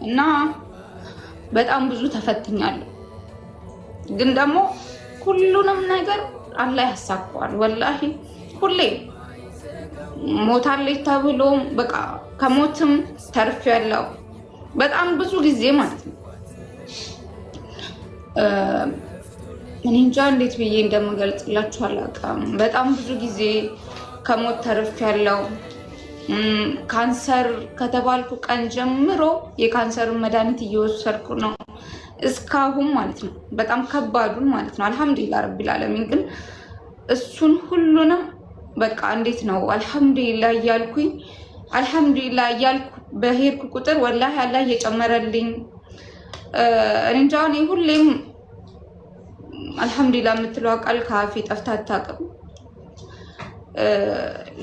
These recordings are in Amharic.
እና በጣም ብዙ ተፈትኛለሁ። ግን ደግሞ ሁሉንም ነገር አላህ ያሳካዋል። ወላሂ ሁሌ ሞታለች ተብሎ በቃ ከሞትም ተርፌያለሁ። በጣም ብዙ ጊዜ ማለት ነው። እኔ እንጃ እንዴት ብዬ እንደምገልጽላችሁ አላውቅም። በጣም ብዙ ጊዜ ከሞት ተርፌያለሁ። ካንሰር ከተባልኩ ቀን ጀምሮ የካንሰርን መድኃኒት እየወሰድኩ ነው እስካሁን ማለት ነው። በጣም ከባዱን ማለት ነው። አልሐምዱሊላ ረቢል ዓለሚን። ግን እሱን ሁሉንም በቃ እንዴት ነው አልሐምዱሊላ እያልኩኝ፣ አልሐምዱሊላ እያልኩ በሄድኩ ቁጥር ወላሂ አላህ እየጨመረልኝ፣ እኔ እንጃ፣ እኔ ሁሌም አልሐምዱሊላ የምትለው ቃል ከአፌ ጠፍታ አታውቅም።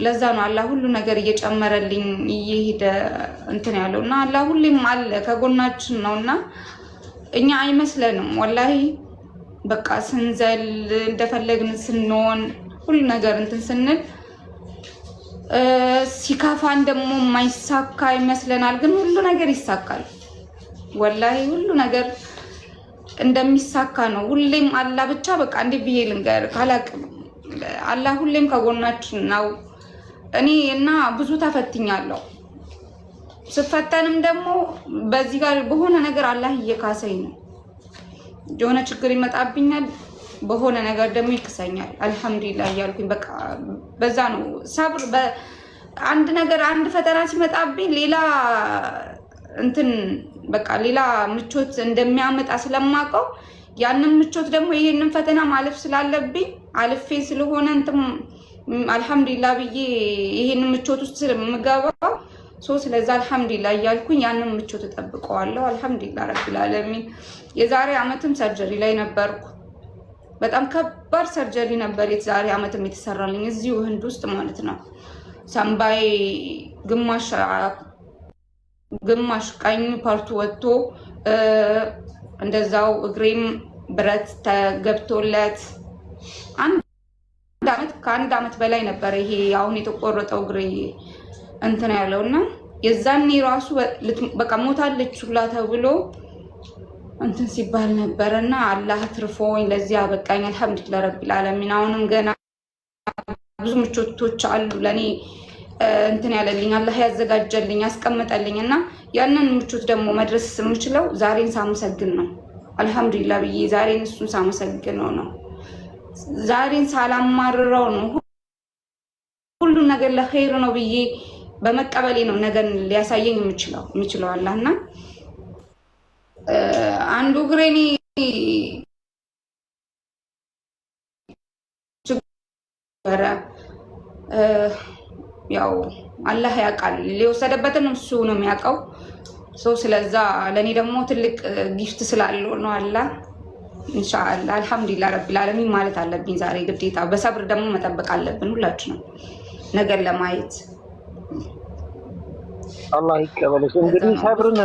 ለዛ ነው አላህ ሁሉ ነገር እየጨመረልኝ እየሄደ እንትን ያለው። እና አላህ ሁሌም አለ፣ ከጎናችን ነው። እና እኛ አይመስለንም ወላሂ፣ በቃ ስንዘል፣ እንደፈለግን ስንሆን፣ ሁሉ ነገር እንትን ስንል፣ ሲከፋን ደግሞ የማይሳካ ይመስለናል። ግን ሁሉ ነገር ይሳካል። ወላሂ ሁሉ ነገር እንደሚሳካ ነው። ሁሌም አላህ ብቻ በቃ እንዴት ብዬ ልንገር ካላቅም አላህ ሁሌም ከጎናችን ነው። እኔ እና ብዙ ተፈትኛለሁ። ስፈተንም ደግሞ በዚህ ጋር በሆነ ነገር አላህ እየካሰኝ ነው። የሆነ ችግር ይመጣብኛል፣ በሆነ ነገር ደግሞ ይክሰኛል። አልሐምዱሊላህ እያልኩኝ በቃ በዛ ነው ሰብር። አንድ ነገር፣ አንድ ፈተና ሲመጣብኝ ሌላ እንትን በቃ ሌላ ምቾት እንደሚያመጣ ስለማውቀው፣ ያንን ምቾት ደግሞ ይሄንን ፈተና ማለፍ ስላለብኝ፣ አልፌ ስለሆነ እንትን አልሐምዱሊላህ ብዬ ይሄንን ምቾት ውስጥ የምገባው፣ so ስለዛ አልሐምዱሊላህ እያልኩኝ ያንን ምቾት እጠብቀዋለሁ። አልሐምዱሊላህ ረቢል ዓለሚን። የዛሬ ዓመትም surgery ላይ ነበርኩ። በጣም ከባድ surgery ነበር የዛሬ ዓመትም የተሰራልኝ፣ እዚሁ ህንድ ውስጥ ማለት ነው። ሳምባዬ ግማሽ ግማሽ ቀኝ part ኡ ወጥቶ፣ እንደዛው እግሬም ብረት ተገብቶለት፣ አንድ ዓመት ከአንድ ዓመት በላይ ነበረ ይሄ አሁን የተቆረጠው እግሬ እንትን ያለው። እና የዛኔ ራሱ በቃ ሞታለች ሁላ ተብሎ እንትን ሲባል ነበረ። እና አላህ ትርፎኝ ለዚህ አበቃኝ። አልሐምዱሊላህ ረቢል ዓለሚን። አሁንም ገና ብዙ ምቾቶች አሉ ለእኔ እንትን ያለልኝ፣ አላህ ያዘጋጀልኝ፣ ያስቀመጠልኝ። እና ያንን ምቾት ደግሞ መድረስ የምችለው ዛሬን ሳመሰግን ነው። አልሐምዱሊላህ ብዬ ዛሬን እሱን ሳመሰግነው ነው። ዛሬን ሳላማርረው ነው። ሁሉን ነገር ለኸይር ነው ብዬ በመቀበሌ ነው ነገን ሊያሳየኝ የሚችለው አላህ። እና አንዱ እግሬኔ ነበረ፣ ያው አላህ ያውቃል፣ የወሰደበትን እሱ ነው የሚያውቀው። So ስለዛ ለእኔ ደግሞ ትልቅ gift ስላለው ነው አላህ። ኢንሻአላህ አልሐምዱሊላህ ረቢል ዓለሚን ማለት አለብኝ ዛሬ ግዴታ። በሰብር ደግሞ መጠበቅ አለብን ሁላችንም ነገር ለማየት። አላህ ይቀበልሽ። እንግዲህ ሰብርን